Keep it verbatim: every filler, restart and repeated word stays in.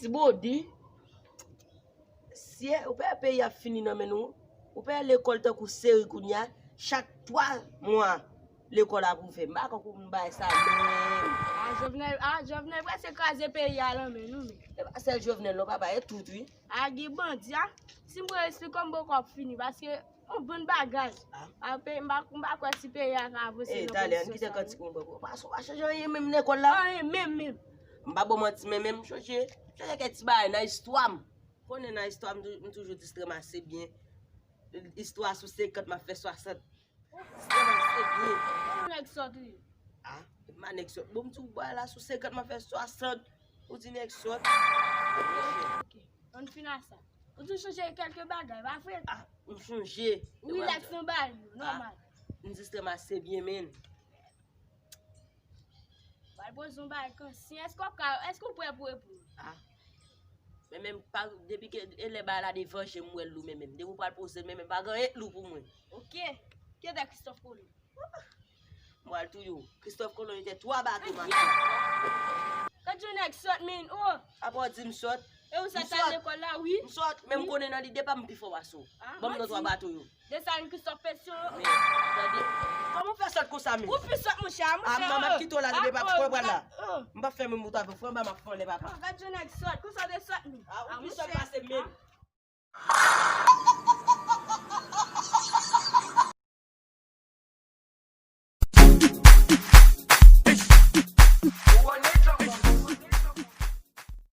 Ti Bondye, si ou pa wè peyi ap fini nan men nou, ou pa wè lekòl tankou seri kounye a, chak twa mwa lekòl ap ouvè. M pa kwè pou m bay sa menm. A Jovenel, a Jovenel prèske kraze peyi a nan men nou men. E pa sèl Jovenel non papa, e tout wi. A gen bandi a, si m pran esplike m poko ap fini paske yon bann bagay. Apre m pa, m pa kwè si peyi a ka avanse nan kondisyon sa yo. Talè, ann kite kantik mwen bò. Ou pa, ou pa chanje anyen menm lekòl la. Anyen menm menm. M pa ba w manti men menm chonje, chonje kèk ti bagay nan istwa m. Konnen nan istwa m tou- m toujou distrè m ase byen. Istwa sou senkant m ap fè swasant. Distrè m ase byen. Ou nèg sòt ou ye. A, m pa nèg sòt. Bon m di w bagay la sou senkant m ap fè swasant. Ou di nèg sòt. Ok. Ann fin a sa. Ou tou chonje kèlke bagay, pa vre? A, m chonje. Ou rilaks nan bagay yo, nòmal. M distrè m ase byen menn. Pral poze yon bagay konsi. Èske w ka, èske w prè pou reponn? A. Men menm pa depi ke e lè bagay la devanje m wè l lou men menm. Depi w pral poze l men menm pa gen anyen k lou pou mwen. Ok. Kiyès Christophe Colomb? M pral touye w. Christophe Colomb te twa bato mache. Gad yon nèg sòt men. Oh. Apa w di m sòt? E ou sa t al lekòl la wi. M sòt, men m konnen nan lide pa m pi fò pase w. Ban m nan twa bato yo. Desalin Christophe Pétion. Men, tande. Kòman w fè sòt konsa men? Ou pi sòt monchè, monchè. A m ap kite w la depi pa pran pran la. M p ap fè menm moto avè w frè m pa m ap fè w lè papa. Gad yon nèg sòt, konsa w te sòt men. A ou pi sòt pase m menm.